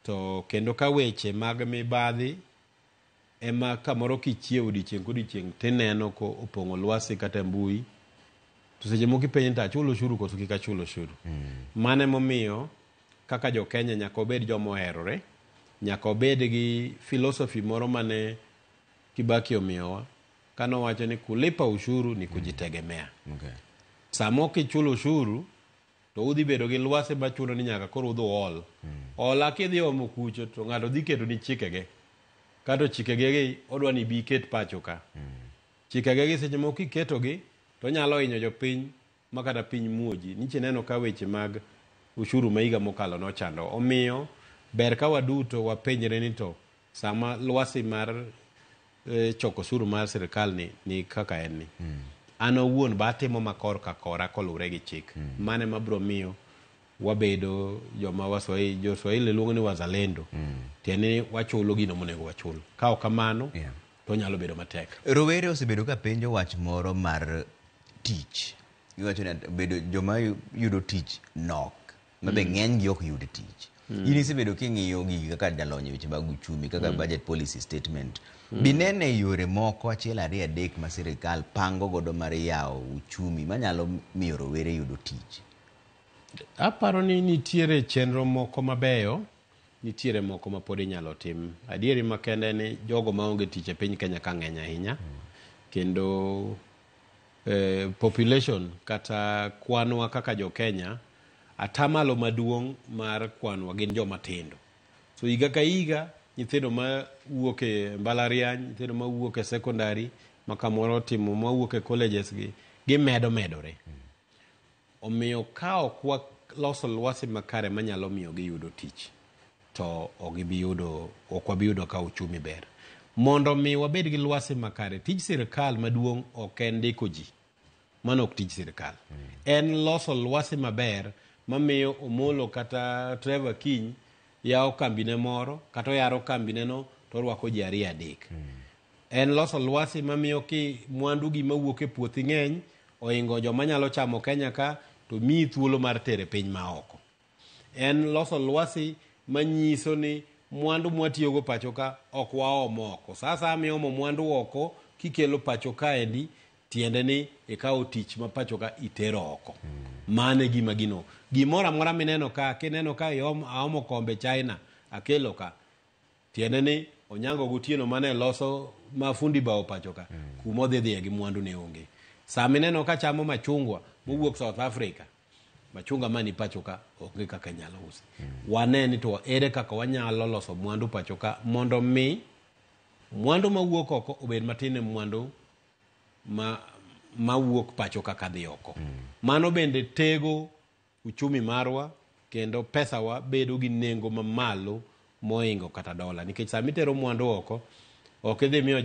To kendo ka weche mag mibadhi ema kamoro kichiewo odiochieng' kodiochieng' tineno ko opong'o lwasi kata mbui, to seche moko ipenjo ni to achul ushuru koso kik achul ushuru. Mano emomiyo kaka jo Kenya nyaka wabed joma oherore, nyaka wabed gi philosophy moro mane Kibaki omiyowa kane owacho ni kulipa ushuru ni kujitegemea. Sama ok ichulo ushuru to udhi bedo gi lwasi machuno ni nyaka koro udhi uol. Hola kidhi omo kucho to ng'ato dhi keto ni chikege. Kato chikege gi odwa ni ibi iket pacho ka. Chikege gi seche moko kiketogi to onyalo hinyo jopiny ma kata piny muoji. Niche ineno ka weche mag ushuru ma higa mokalo nochando. Omiyo ber ka waduto wapenjre ni to sama lwasi mar choko osuru mar sirkal ni ni kaka en ni. An owuon ba atimo ma kor ka kora koluwre gi chik. Mano ema biro miyo wabedo joma Waswahili, jo-Swahili luongo ni wazalendo. Tiende ni wachulo gino monego wachul. Ka ok kamano, to onyalo bedo matek. Rowere osebedo ka penjo wach moro mar tich. Giwacho ni bedo joma yudo tich nok, ma be ng'eny gi ok yud tich. In isebedo king'iyo gigi kaka jalony e weche mag uchumi, kaka budget policy statement. Binene yore moko achiel ariyo adek ma sirikal pango godo mar yawo uchumi manyalo miyo rowere yudo tich? Aparo ni nitiere chenro moko mabeyo, nitiere moko ma pod inyalo tim. Adieri makende ni jogo maonge tich e piny Kenya ka ng'eny ahinya. Kendo population kata kwanwa kaka jo Kenya, atamalo maduong' mar kwanwa gin joma tindo. So higa ka higa, nyithindo ma wuok e mbalariany, nyithindo ma wuok e secondary, ma kamoro timo ma wuok e colleges gi, gimedo medore. Omiyo ka ok waloso lwasi makare manyalo miyo giyudo tich, to ok gibi yudo, ok wabi yudo ka uchumi ber. Mondo mi wabed gi lwasi makare, tij sirkal maduong' ok en ndiko ji. Mano ok tij sirkal. En loso lwasi maber mamiyo Omolo kata Trevor kiny yawo kambine moro kata oyaro kambine no to orwako ji ariyo adek. En loso lwasi mamiyo ki mwandu gi mawuok e puothi ng'eny oingo joma nyalo chamo Kenya ka to miyi thuolo mar tero e piny maoko. En loso lwasi manyiso ni mwandu mwatiyogo pacho ka ok waom oko. Sa asaya miomo mwandu oko kikelo pacho kaendi, tiende ni ikawo tich ma pacho ka itero oko. Mano e gima gino. Gimoro amora mineno ka, kineno ka aomo kombe China, akelo ka, tiende ni Onyango Gotieno mane loso ma fundi bao pacho ka, kuma odhi dhiye gi mwandu ne onge. Sama ineno ka chamo machungwa mowuok South Africa, machunga mani pacho ka onge kaka inyalo usi. Wane ni to ere kaka wanyalo loso mwandu pacho ka mondo mi mwandu mawuok oko obed matin ne mwandu mawuok pacho ka kadhi oko. Mano bende tego uchumi marwa kendo pesawa bedo gi nengo mamalo moingo kata dola. Nikech sama itero mwandu oko, ok idhi miyo